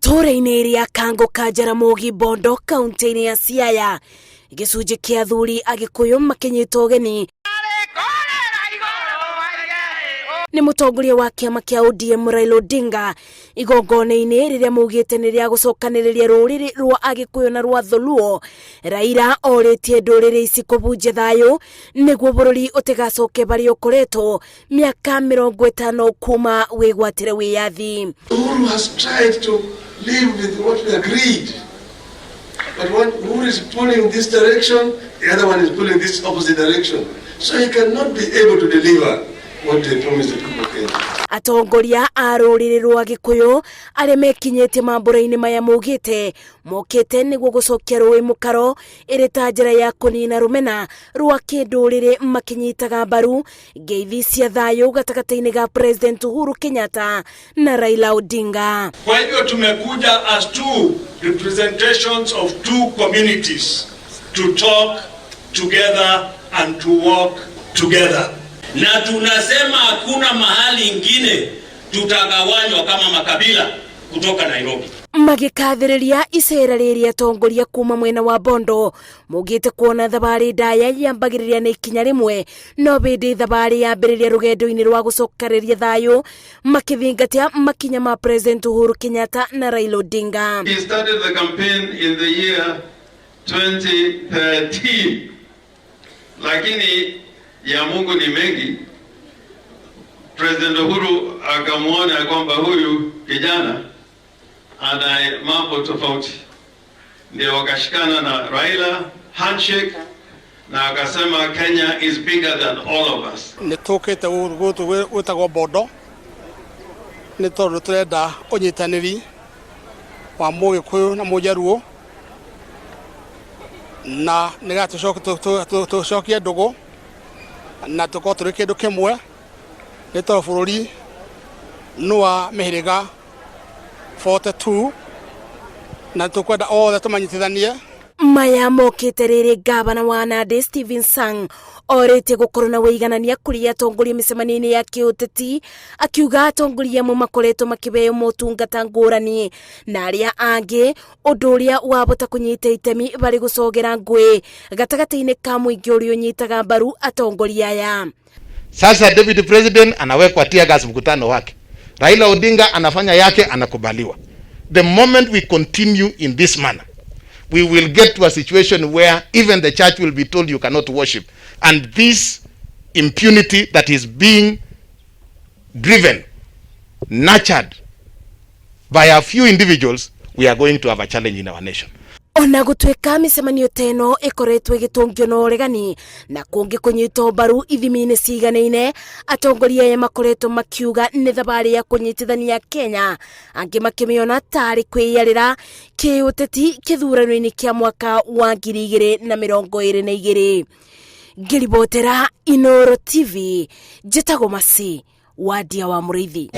Itũũra-inĩ rĩa Kango ka Jaramogi Bondo kaunti-inĩ ya Siaya, gĩcunjĩ kĩa athuri Agĩkũyũ makĩnyitwo ũgeni nĩ mũtongoria wa kĩama kĩa ODM Raila Odinga igongona-inĩ rĩrĩa maugĩte nĩ rĩa gũcokanĩrĩria rũrĩrĩ rwa Agĩkũyũ na rwa Dholuo. Raila orĩtie ndũrĩrĩ ici kũbunjia thayũ nĩguo bũrũri ũtigacoke barĩa ũkoretwo mĩaka 50 kuma wĩgwatĩre wĩyathi. Uhuru has tried to live with what we agreed. But when Uhuru is pulling this direction, the other one is pulling this opposite direction. So he cannot be able to deliver what they promised the people of Kenya. Atongoria a rũrĩrĩ rwa Gĩkũyũ arĩa mekinyĩtie mambũra-inĩ maya maugĩte mokĩte nĩguo gũcokia rũĩ mũkaro ĩrĩ ta njĩra ya kũnina rũmena rwa kĩndũrĩrĩ, makĩnyitaga mbaru ngeithi cia thayũ gatagatĩ-inĩ ga President Uhuru Kenyatta na Raila Odinga. Kwa hivyo tumekuja as two representations of two communities to talk together and to work together. Na tunasema hakuna mahali ingine tutagawanywa kama makabila kutoka Nairobi. Magĩkathĩrĩria icera rĩrĩ, atongoria kuma mwena wa Bondo maugĩte kuona thabarĩ ndaya yambagĩrĩria na ikinya rĩmwe, no bĩndĩ thabarĩ yambĩrĩria rũgendo-inĩ rwa gũcokereria thayũ, makĩthingatia makinya ma President Uhuru Kenyatta na Raila Odinga. He started the campaign in the year 2013. Lakini ya Mungu ni mengi. President Uhuru akamwona kwamba huyu kijana ana mambo tofauti, ndio wakashikana na Raila handshake, na akasema Kenya is bigger than all of us. Nĩ tũkĩte gũkũ gwĩtagwo Bondo nĩ tondũ tũrenda ũnyitanĩri wa Mũgĩkũyũ na Mũjaruo, na nĩgetha tũcokie ndũgũ na tũkorwo tũrĩ kĩndũ kĩmwe, nĩ tondũ bũrũri nĩ wa mĩhĩrĩga 42 na tũkwenda othe tũmanyitithanie. Maya mokĩte rĩrĩ ngavana wa Nandĩ Stephen Sang orĩtie gũkorwo na wĩiganania kũrĩ atongoria mĩcemanio-inĩ ya kĩũteti, akiuga atongoria amwe makoretwo makĩheo motungata ngũrani na arĩa angĩ, ũndũ ũrĩa wabota kũnyita itemi barĩ gũcogera ngũĩ gatagatĩ-inĩ ka mũingĩ ũrĩa ũnyitaga mbaru atongoria aya. Sasa deputy president anawekwa tear gas mkutano wake, Raila Odinga anafanya yake, anakubaliwa. The moment we continue in this manner, we will get to a situation where even the church will be told you cannot worship. And this impunity that is being driven, nurtured by a few individuals, we are going to have a challenge in our nation. Ona gũtuĩka mĩcemanio ta ĩno ĩkoretwo ĩgĩtũngio na ũregani na kũngĩ kũnyitwo mbaru ithimi-inĩ ciganaine, atongoria aya makoretwo makiuga nĩ thabarĩ ya kũnyitithania Kenya, angĩ makĩmĩona tarĩ kwĩyarĩra kĩũteti kĩthurano-inĩ kĩa mwaka wa 2022. Ngĩribotera Inoro TV, njĩtagwo Masi Wadia wa Mũrĩithi.